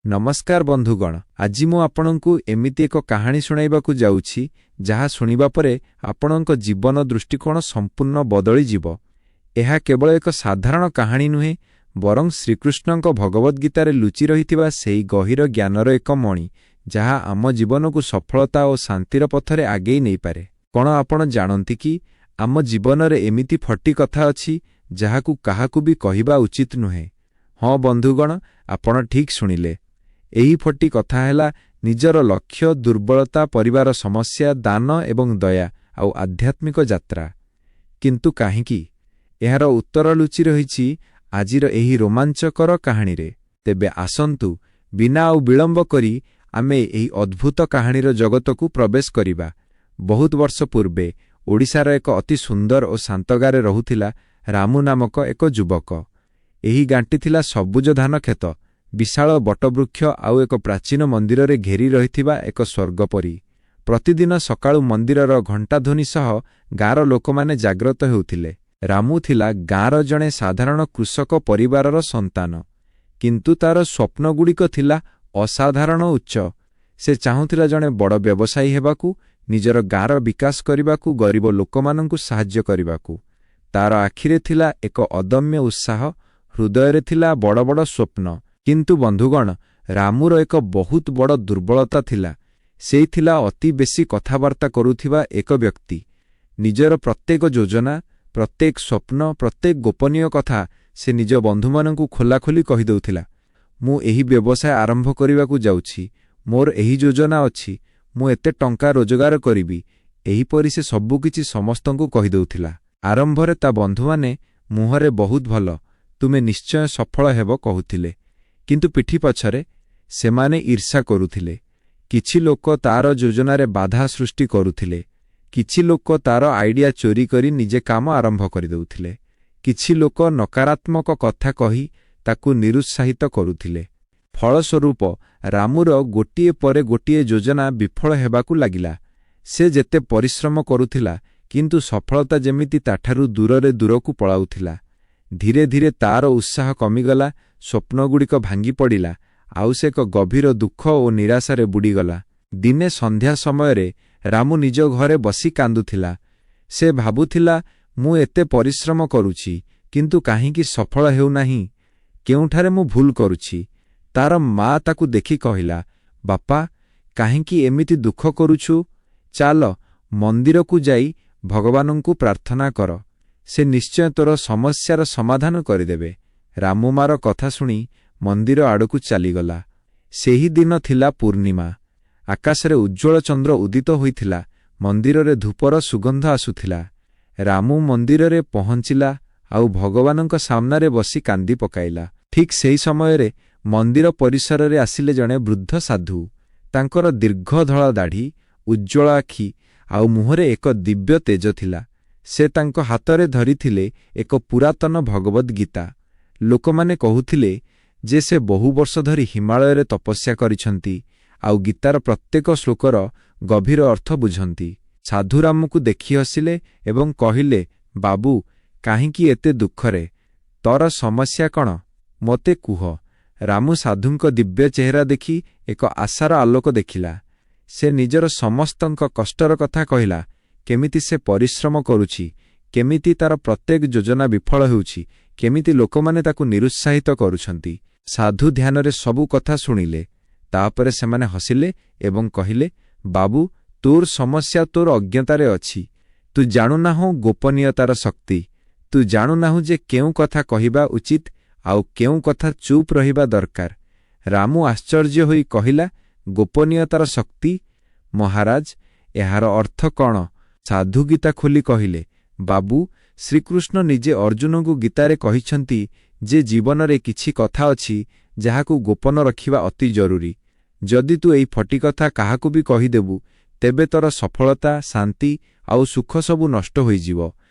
ନମସ୍କାର ବନ୍ଧୁଗଣ, ଆଜି ମୁଁ ଆପଣଙ୍କୁ ଏମିତି ଏକ କାହାଣୀ ଶୁଣାଇବାକୁ ଯାଉଛି, ଯାହା ଶୁଣିବା ପରେ ଆପଣଙ୍କ ଜୀବନ ଦୃଷ୍ଟିକୋଣ ସମ୍ପୂର୍ଣ୍ଣ ବଦଳିଯିବ। ଏହା କେବଳ ଏକ ସାଧାରଣ କାହାଣୀ ନୁହେଁ, ବରଂ ଶ୍ରୀକୃଷ୍ଣଙ୍କ ଭଗବଦ୍‌ଗୀତାରେ ଗୀତାରେ ଲୁଚି ରହିଥିବା ସେହି ଗହୀର ଜ୍ଞାନର ଏକ ମଣି, ଯାହା ଆମ ଜୀବନକୁ ସଫଳତା ଓ ଶାନ୍ତିର ପଥରେ ଆଗେଇ ନେଇପାରେ। କଣ ଆପଣ ଜାଣନ୍ତି କି ଆମ ଜୀବନରେ ଏମିତି ଫଟି କଥା ଅଛି, ଯାହାକୁ କାହାକୁ ବି କହିବା ଉଚିତ ନୁହେଁ? ହଁ ବନ୍ଧୁଗଣ, ଆପଣ ଠିକ୍ ଶୁଣିଲେ। ଏହି ଫଟି କଥା ହେଲା ନିଜର ଲକ୍ଷ୍ୟ, ଦୁର୍ବଳତା, ପରିବାର ସମସ୍ୟା, ଦାନ ଏବଂ ଦୟା ଆଉ ଆଧ୍ୟାତ୍ମିକ ଯାତ୍ରା। କିନ୍ତୁ କାହିଁକି? ଏହାର ଉତ୍ତର ଲୁଚି ରହିଛି ଆଜିର ଏହି ରୋମାଞ୍ଚକର କାହାଣୀରେ। ତେବେ ଆସନ୍ତୁ, ବିନା ଆଉ ବିଳମ୍ବ କରି ଆମେ ଏହି ଅଦ୍ଭୁତ କାହାଣୀର ଜଗତକୁ ପ୍ରବେଶ କରିବା। ବହୁତ ବର୍ଷ ପୂର୍ବେ ଓଡ଼ିଶାର ଏକ ଅତି ସୁନ୍ଦର ଓ ଶାନ୍ତ ଗାଁରେ ରହୁଥିଲା ରାମୁ ନାମକ ଏକ ଯୁବକ। ଏହି ଗାଁଟି ଥିଲା ସବୁଜ ଧାନ କ୍ଷେତ, ବିଶାଳ ବଟବୃକ୍ଷ ଆଉ ଏକ ପ୍ରାଚୀନ ମନ୍ଦିରରେ ଘେରି ରହିଥିବା ଏକ ସ୍ୱର୍ଗ ପରି। ପ୍ରତିଦିନ ସକାଳୁ ମନ୍ଦିରର ଘଣ୍ଟାଧ୍ୱନି ସହ ଗାଁର ଲୋକମାନେ ଜାଗ୍ରତ ହେଉଥିଲେ। ରାମୁ ଥିଲା ଗାଁର ଜଣେ ସାଧାରଣ କୃଷକ ପରିବାରର ସନ୍ତାନ, କିନ୍ତୁ ତାର ସ୍ୱପ୍ନଗୁଡ଼ିକ ଥିଲା ଅସାଧାରଣ ଉଚ୍ଚ। ସେ ଚାହୁଁଥିଲା ଜଣେ ବଡ଼ ବ୍ୟବସାୟୀ ହେବାକୁ, ନିଜର ଗାଁର ବିକାଶ କରିବାକୁ, ଗରିବ ଲୋକମାନଙ୍କୁ ସାହାଯ୍ୟ କରିବାକୁ। ତାର ଆଖିରେ ଥିଲା ଏକ ଅଦମ୍ୟ ଉତ୍ସାହ, ହୃଦୟରେ ଥିଲା ବଡ଼ ବଡ଼ ସ୍ୱପ୍ନ। କିନ୍ତୁ ବନ୍ଧୁଗଣ, ରାମୁର ଏକ ବହୁତ ବଡ଼ ଦୁର୍ବଳତା ଥିଲା। ସେ ଥିଲା ଅତି ବେଶୀ କଥାବାର୍ତ୍ତା କରୁଥିବା ଏକ ବ୍ୟକ୍ତି। ନିଜର ପ୍ରତ୍ୟେକ ଯୋଜନା, ପ୍ରତ୍ୟେକ ସ୍ୱପ୍ନ, ପ୍ରତ୍ୟେକ ଗୋପନୀୟ କଥା ସେ ନିଜ ବନ୍ଧୁମାନଙ୍କୁ ଖୋଲାଖୋଲି କହିଦେଉଥିଲା। ମୁଁ ଏହି ବ୍ୟବସାୟ ଆରମ୍ଭ କରିବାକୁ ଯାଉଛି, ମୋର ଏହି ଯୋଜନା ଅଛି, ମୁଁ ଏତେ ଟଙ୍କା ରୋଜଗାର କରିବି। ଏହିପରି ସେ ସବୁକିଛି ସମସ୍ତଙ୍କୁ କହିଦେଉଥିଲା। ଆରମ୍ଭରେ ତା ବନ୍ଧୁମାନେ ମୁହଁରେ "ବହୁତ ଭଲ, ତୁମେ ନିଶ୍ଚୟ ସଫଳ ହେବ" କହୁଥିଲେ, କିନ୍ତୁ ପିଠି ପଛରେ ସେମାନେ ଈର୍ଷା କରୁଥିଲେ। କିଛି ଲୋକ ତାର ଯୋଜନାରେ ବାଧା ସୃଷ୍ଟି କରୁଥିଲେ। କିଛି ଲୋକ ତାର ଆଇଡିଆ ଚୋରି କରି ନିଜେ କାମ ଆରମ୍ଭ କରିଦେଉଥିଲେ। କିଛି ଲୋକ ନକାରାତ୍ମକ କଥା କହି ତାକୁ ନିରୁତ୍ସାହିତ କରୁଥିଲେ। ଫଳସ୍ୱରୂପ ରାମୁର ଗୋଟିଏ ପରେ ଗୋଟିଏ ଯୋଜନା ବିଫଳ ହେବାକୁ ଲାଗିଲା। ସେ ଯେତେ ପରିଶ୍ରମ କରୁଥିଲା, କିନ୍ତୁ ସଫଳତା ଯେମିତି ତାଠାରୁ ଦୂରରେ ଦୂରକୁ ପଳାଉଥିଲା। ଧୀରେ ଧୀରେ ତାର ଉତ୍ସାହ କମିଗଲା, ସ୍ୱପ୍ନଗୁଡ଼ିକ ଭାଙ୍ଗି ପଡ଼ିଲା ଆଉ ସେ ଏକ ଗଭୀର ଦୁଃଖ ଓ ନିରାଶାରେ ବୁଡ଼ିଗଲା। ଦିନେ ସନ୍ଧ୍ୟା ସମୟରେ ରାମୁ ନିଜ ଘରେ ବସି କାନ୍ଦୁଥିଲା। ସେ ଭାବୁଥିଲା, ମୁଁ ଏତେ ପରିଶ୍ରମ କରୁଛି, କିନ୍ତୁ କାହିଁକି ସଫଳ ହେଉନାହିଁ? କେଉଁଠାରେ ମୁଁ ଭୁଲ କରୁଛି? ତାର ମା ତାକୁ ଦେଖି କହିଲା, ବାପା, କାହିଁକି ଏମିତି ଦୁଃଖ କରୁଛୁ? ଚାଲ, ମନ୍ଦିରକୁ ଯାଇ ଭଗବାନଙ୍କୁ ପ୍ରାର୍ଥନା କର। ସେ ନିଶ୍ଚୟ ତୋର ସମସ୍ୟାର ସମାଧାନ କରିଦେବେ। ରାମୁ ମାର କଥା ଶୁଣି ମନ୍ଦିର ଆଡ଼କୁ ଚାଲିଗଲା। ସେହି ଦିନ ଥିଲା ପୂର୍ଣ୍ଣିମା। ଆକାଶରେ ଉଜ୍ଜ୍ୱଳ ଚନ୍ଦ୍ର ଉଦିତ ହୋଇଥିଲା। ମନ୍ଦିରରେ ଧୂପର ସୁଗନ୍ଧ ଆସୁଥିଲା। ରାମୁ ମନ୍ଦିରରେ ପହଞ୍ଚିଲା ଆଉ ଭଗବାନଙ୍କ ସାମ୍ନାରେ ବସି କାନ୍ଦି ପକାଇଲା। ଠିକ୍ ସେହି ସମୟରେ ମନ୍ଦିର ପରିସରରେ ଆସିଲେ ଜଣେ ବୃଦ୍ଧ ସାଧୁ। ତାଙ୍କର ଦୀର୍ଘ ଧଳା ଦାଢ଼ି, ଉଜ୍ଜ୍ୱଳ ଆଖି ଆଉ ମୁହଁରେ ଏକ ଦିବ୍ୟ ତେଜ ଥିଲା। ସେ ତାଙ୍କ ହାତରେ ଧରିଥିଲେ ଏକ ପୁରାତନ ଭଗବଦ୍ ଗୀତା। ଲୋକମାନେ କହୁଥିଲେ ଯେ ସେ ବହୁ ବର୍ଷ ଧରି ହିମାଳୟରେ ତପସ୍ୟା କରିଛନ୍ତି ଆଉ ଗୀତାର ପ୍ରତ୍ୟେକ ଶ୍ଲୋକର ଗଭୀର ଅର୍ଥ ବୁଝନ୍ତି। ସାଧୁ ରାମୁକୁ ଦେଖି ହସିଲେ ଏବଂ କହିଲେ, ବାବୁ, କାହିଁକି ଏତେ ଦୁଃଖରେ? ତୋର ସମସ୍ୟା କଣ, ମୋତେ କୁହ। ରାମୁ ସାଧୁଙ୍କ ଦିବ୍ୟ ଚେହେରା ଦେଖି ଏକ ଆଶାର ଆଲୋକ ଦେଖିଲା। ସେ ନିଜର ସମସ୍ତଙ୍କ କଷ୍ଟର କଥା କହିଲା, କେମିତି ସେ ପରିଶ୍ରମ କରୁଛି, କେମିତି ତାର ପ୍ରତ୍ୟେକ ଯୋଜନା ବିଫଳ ହେଉଛି, କେମିତି ଲୋକମାନେ ତାକୁ ନିରୁତ୍ସାହିତ କରୁଛନ୍ତି। ସାଧୁ ଧ୍ୟାନରେ ସବୁ କଥା ଶୁଣିଲେ। ତାପରେ ସେମାନେ ହସିଲେ ଏବଂ କହିଲେ, ବାବୁ, ତୋର ସମସ୍ୟା ତୋର ଅଜ୍ଞତାରେ ଅଛି। ତୁ ଜାଣୁନାହୁଁ ଗୋପନୀୟତାର ଶକ୍ତି। ତୁ ଜାଣୁନାହୁଁ ଯେ କେଉଁ କଥା କହିବା ଉଚିତ ଆଉ କେଉଁ କଥା ଚୁପ୍ ରହିବା ଦରକାର। ରାମୁ ଆଶ୍ଚର୍ଯ୍ୟ ହୋଇ କହିଲା, ଗୋପନୀୟତାର ଶକ୍ତି? ମହାରାଜ, ଏହାର ଅର୍ଥ କଣ? ସାଧୁ ଗୀତା ଖୋଲି କହିଲେ, ବାବୁ, ଶ୍ରୀକୃଷ୍ଣ ନିଜେ ଅର୍ଜୁନଙ୍କୁ ଗୀତାରେ କହିଛନ୍ତି ଯେ ଜୀବନରେ କିଛି କଥା ଅଛି, ଯାହାକୁ ଗୋପନ ରଖିବା ଅତି ଜରୁରୀ। ଯଦି ତୁ ଏହି ଫଟି କଥା କାହାକୁ ବି କହିଦେବୁ, ତେବେ ତୋର ସଫଳତା, ଶାନ୍ତି ଆଉ ସୁଖ ସବୁ ନଷ୍ଟ ହୋଇଯିବ।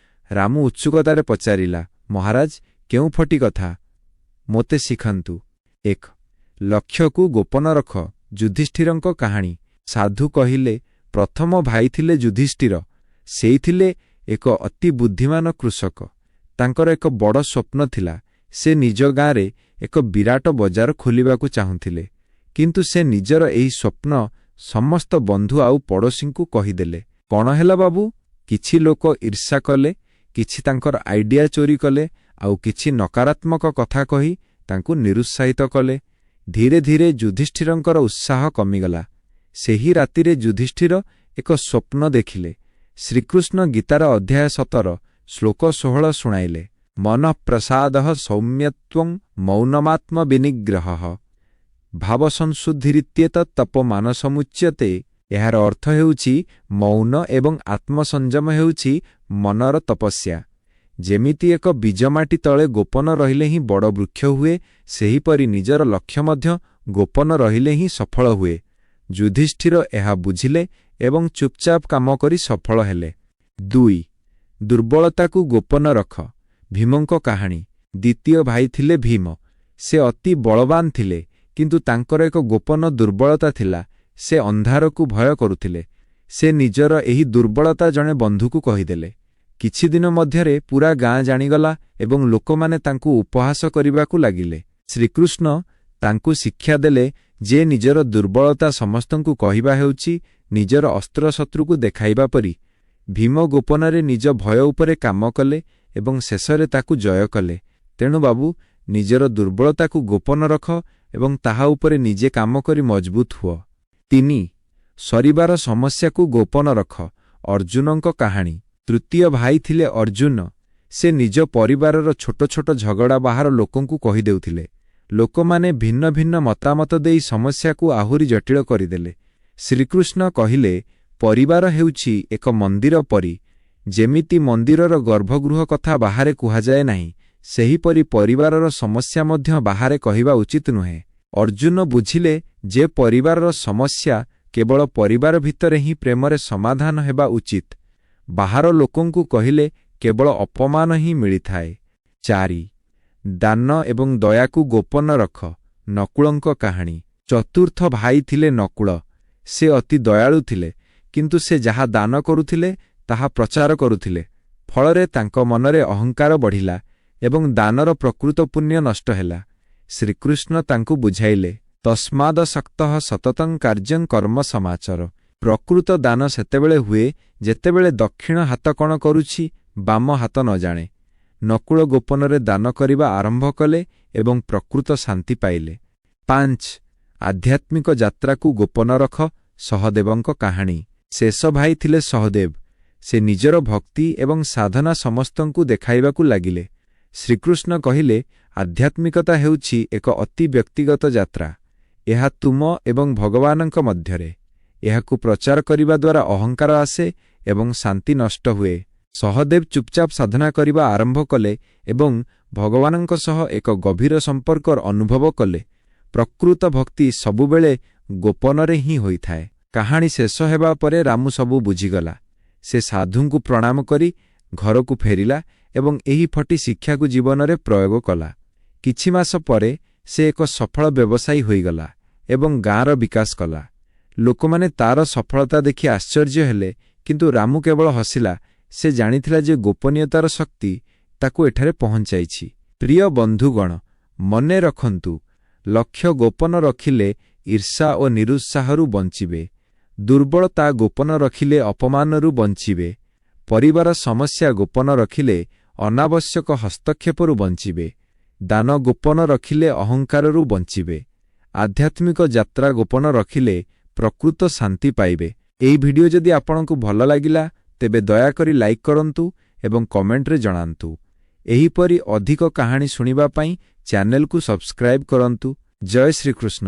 ରାମୁ ଉତ୍ସୁକତାରେ ପଚାରିଲା, ମହାରାଜ, କେଉଁ ଫଟି କଥା? ମୋତେ ଶିଖାନ୍ତୁ। 1. ଲକ୍ଷ୍ୟକୁ ଗୋପନ ରଖ। ଯୁଧିଷ୍ଠିରଙ୍କ କାହାଣୀ। ସାଧୁ କହିଲେ, ପ୍ରଥମ ଭାଇ ଥିଲେ ଯୁଧିଷ୍ଠିର। ସେ ଥିଲେ ଏକ ଅତି ବୁଦ୍ଧିମାନ କୃଷକ। ତାଙ୍କର ଏକ ବଡ଼ ସ୍ୱପ୍ନ ଥିଲା। ସେ ନିଜ ଗାଁରେ ଏକ ବିରାଟ ବଜାର ଖୋଲିବାକୁ ଚାହୁଁଥିଲେ। କିନ୍ତୁ ସେ ନିଜର ଏହି ସ୍ୱପ୍ନ ସମସ୍ତ ବନ୍ଧୁ ଆଉ ପଡ଼ୋଶୀଙ୍କୁ କହିଦେଲେ। କଣ ହେଲା ବାବୁ? କିଛି ଲୋକ ଈର୍ଷା କଲେ, କିଛି ତାଙ୍କର ଆଇଡିଆ ଚୋରି କଲେ, ଆଉ କିଛି ନକାରାତ୍ମକ କଥା କହି ତାଙ୍କୁ ନିରୁତ୍ସାହିତ କଲେ। ଧୀରେ ଧୀରେ ଯୁଧିଷ୍ଠିରଙ୍କର ଉତ୍ସାହ କମିଗଲା। ସେହି ରାତିରେ ଯୁଧିଷ୍ଠିର ଏକ ସ୍ୱପ୍ନ ଦେଖିଲେ। ଶ୍ରୀକୃଷ୍ଣ ଗୀତାର ଅଧ୍ୟାୟ 17, ଶ୍ଲୋକ 16 ଶୁଣାଇଲେ, ମନଃ ପ୍ରସାଦ ସୌମ୍ୟତ୍ୱଂ ମୌନମାତ୍ମ ବିନିଗ୍ରହ ଭାବ ସଂଶୁଦ୍ଧିରିତ୍ୟେତତ୍ ତପୋ ମାନସମୁଚ୍ୟତେ। ଏହାର ଅର୍ଥ ହେଉଛି, ମୌନ ଏବଂ ଆତ୍ମସଂଯମ ହେଉଛି ମନର ତପସ୍ୟା। ଯେମିତି ଏକ ବୀଜ ମାଟି ତଳେ ଗୋପନ ରହିଲେ ହିଁ ବଡ଼ ବୃକ୍ଷ ହୁଏ, ସେହିପରି ନିଜର ଲକ୍ଷ୍ୟ ମଧ୍ୟ ଗୋପନ ରହିଲେ ହିଁ ସଫଳ ହୁଏ। ଯୁଧିଷ୍ଠିର ଏହା ବୁଝିଲେ ଏବଂ ଚୁପଚାପ କାମ କରି ସଫଳ ହେଲେ। 2, ଦୁର୍ବଳତାକୁ ଗୋପନ ରଖ। ଭୀମଙ୍କ କାହାଣୀ। ଦ୍ୱିତୀୟ ଭାଇ ଥିଲେ ଭୀମ। ସେ ଅତି ବଳବାନ ଥିଲେ, କିନ୍ତୁ ତାଙ୍କର ଏକ ଗୋପନ ଦୁର୍ବଳତା ଥିଲା। ସେ ଅନ୍ଧାରକୁ ଭୟ କରୁଥିଲେ। ସେ ନିଜର ଏହି ଦୁର୍ବଳତା ଜଣେ ବନ୍ଧୁକୁ କହିଦେଲେ। କିଛିଦିନ ମଧ୍ୟରେ ପୂରା ଗାଁ ଜାଣିଗଲା ଏବଂ ଲୋକମାନେ ତାଙ୍କୁ ଉପହାସ କରିବାକୁ ଲାଗିଲେ। ଶ୍ରୀକୃଷ୍ଣ ତାଙ୍କୁ ଶିକ୍ଷା ଦେଲେ ଯେ ନିଜର ଦୁର୍ବଳତା ସମସ୍ତଙ୍କୁ କହିବା ହେଉଛି ନିଜର ଅସ୍ତ୍ର ଶତ୍ରୁକୁ ଦେଖାଇବା ପରି। ଭୀମ ଗୋପନରେ ନିଜ ଭୟ ଉପରେ କାମ କଲେ ଏବଂ ଶେଷରେ ତାକୁ ଜୟ କଲେ। ତେଣୁ ବାବୁ, ନିଜର ଦୁର୍ବଳତାକୁ ଗୋପନ ରଖ ଏବଂ ତାହା ଉପରେ ନିଜେ କାମ କରି ମଜବୁତ ହୁଅ। 3, ପରିବାର ସମସ୍ୟାକୁ ଗୋପନ ରଖ। ଅର୍ଜୁନଙ୍କ କାହାଣୀ। ତୃତୀୟ ଭାଇ ଥିଲେ ଅର୍ଜୁନ। ସେ ନିଜ ପରିବାରର ଛୋଟ ଛୋଟ ଝଗଡ଼ା ବାହାର ଲୋକଙ୍କୁ କହିଦେଉଥିଲେ। ଲୋକମାନେ ଭିନ୍ନ ଭିନ୍ନ ମତାମତ ଦେଇ ସମସ୍ୟାକୁ ଆହୁରି ଜଟିଳ କରିଦେଲେ। ଶ୍ରୀକୃଷ୍ଣ କହିଲେ, ପରିବାର ହେଉଛି ଏକ ମନ୍ଦିର ପରି। ଯେମିତି ମନ୍ଦିରର ଗର୍ଭଗୃହ କଥା ବାହାରେ କୁହାଯାଏ ନାହିଁ, ସେହିପରି ପରିବାରର ସମସ୍ୟା ମଧ୍ୟ ବାହାରେ କହିବା ଉଚିତ ନୁହେଁ। ଅର୍ଜୁନ ବୁଝିଲେ ଯେ ପରିବାରର ସମସ୍ୟା କେବଳ ପରିବାର ଭିତରେ ହିଁ ପ୍ରେମରେ ସମାଧାନ ହେବା ଉଚିତ। ବାହାର ଲୋକଙ୍କୁ କହିଲେ କେବଳ ଅପମାନ ହିଁ ମିଳିଥାଏ। 4, ଦାନ ଏବଂ ଦୟାକୁ ଗୋପନ ରଖ। ନକୁଳଙ୍କ କାହାଣୀ। ଚତୁର୍ଥ ଭାଇ ଥିଲେ ନକୁଳ। ସେ ଅତି ଦୟାଳୁ ଥିଲେ, କିନ୍ତୁ ସେ ଯାହା ଦାନ କରୁଥିଲେ ତାହା ପ୍ରଚାର କରୁଥିଲେ। ଫଳରେ ତାଙ୍କ ମନରେ ଅହଙ୍କାର ବଢ଼ିଲା ଏବଂ ଦାନର ପ୍ରକୃତ ପୁଣ୍ୟ ନଷ୍ଟ ହେଲା। ଶ୍ରୀକୃଷ୍ଣ ତାଙ୍କୁ ବୁଝାଇଲେ, ତସ୍ମାଦଶକ୍ତଃ ସତତଂ କାର୍ଯ୍ୟଂ କର୍ମ ସମାଚର। ପ୍ରକୃତ ଦାନ ସେତେବେଳେ ହୁଏ ଯେତେବେଳେ ଦକ୍ଷିଣ ହାତ କଣ କରୁଛି ବାମ ହାତ ନ ଜାଣେ। ନକୁଳ ଗୋପନରେ ଦାନ କରିବା ଆରମ୍ଭ କଲେ ଏବଂ ପ୍ରକୃତ ଶାନ୍ତି ପାଇଲେ। 5, ଆଧ୍ୟାତ୍ମିକ ଯାତ୍ରାକୁ ଗୋପନ ରଖ। ସହଦେବଙ୍କ କାହାଣୀ। ଶେଷ ଭାଇ ଥିଲେ ସହଦେବ। ସେ ନିଜର ଭକ୍ତି ଏବଂ ସାଧନା ସମସ୍ତଙ୍କୁ ଦେଖାଇବାକୁ ଲାଗିଲେ। ଶ୍ରୀକୃଷ୍ଣ କହିଲେ, ଆଧ୍ୟାତ୍ମିକତା ହେଉଛି ଏକ ଅତି ବ୍ୟକ୍ତିଗତ ଯାତ୍ରା। ଏହା ତୁମ ଏବଂ ଭଗବାନଙ୍କ ମଧ୍ୟରେ। ଏହାକୁ ପ୍ରଚାର କରିବା ଦ୍ୱାରା ଅହଙ୍କାର ଆସେ ଏବଂ ଶାନ୍ତି ନଷ୍ଟ ହୁଏ। ସହଦେବ ଚୁପଚାପ ସାଧନା କରିବା ଆରମ୍ଭ କଲେ ଏବଂ ଭଗବାନଙ୍କ ସହ ଏକ ଗଭୀର ସମ୍ପର୍କର ଅନୁଭବ କଲେ। ପ୍ରକୃତ ଭକ୍ତି ସବୁବେଳେ ଗୋପନରେ ହିଁ ହୋଇଥାଏ। କାହାଣୀ ଶେଷ ହେବା ପରେ ରାମୁ ସବୁ ବୁଝିଗଲା। ସେ ସାଧୁଙ୍କୁ ପ୍ରଣାମ କରି ଘରକୁ ଫେରିଲା ଏବଂ ଏହି ଫଟି ଶିକ୍ଷାକୁ ଜୀବନରେ ପ୍ରୟୋଗ କଲା। କିଛି ମାସ ପରେ ସେ ଏକ ସଫଳ ବ୍ୟବସାୟୀ ହୋଇଗଲା ଏବଂ ଗାଁର ବିକାଶ କଲା। ଲୋକମାନେ ତାର ସଫଳତା ଦେଖି ଆଶ୍ଚର୍ଯ୍ୟ ହେଲେ, କିନ୍ତୁ ରାମୁ କେବଳ ହସିଲା। ସେ ଜାଣିଥିଲା ଯେ ଗୋପନୀୟତାର ଶକ୍ତି ତାକୁ ଏଠାରେ ପହଞ୍ଚାଇଛି। ପ୍ରିୟ ବନ୍ଧୁଗଣ, ମନେ ରଖନ୍ତୁ, ଲକ୍ଷ୍ୟ ଗୋପନ ରଖିଲେ ଈର୍ଷା ଓ ନିରୁତ୍ସାହରୁ ବଞ୍ଚିବେ। ଦୁର୍ବଳତା ଗୋପନ ରଖିଲେ ଅପମାନରୁ ବଞ୍ଚିବେ। ପରିବାର ସମସ୍ୟା ଗୋପନ ରଖିଲେ ଅନାବଶ୍ୟକ ହସ୍ତକ୍ଷେପରୁ ବଞ୍ଚିବେ। ଦାନ ଗୋପନ ରଖିଲେ ଅହଙ୍କାରରୁ ବଞ୍ଚିବେ। ଆଧ୍ୟାତ୍ମିକ ଯାତ୍ରା ଗୋପନ ରଖିଲେ ପ୍ରକୃତ ଶାନ୍ତି ପାଇବେ। ଏହି ଭିଡିଓ ଯଦି ଆପଣଙ୍କୁ ଭଲ ଲାଗିଲା, ତେବେ ଦୟାକରି ଲାଇକ୍ କରନ୍ତୁ ଏବଂ କମେଣ୍ଟରେ ଜଣାନ୍ତୁ। ଏହିପରି ଅଧିକ କାହାଣୀ ଶୁଣିବା ପାଇଁ ଚ୍ୟାନେଲକୁ ସବସ୍କ୍ରାଇବ୍ କରନ୍ତୁ। ଜୟ ଶ୍ରୀକୃଷ୍ଣ।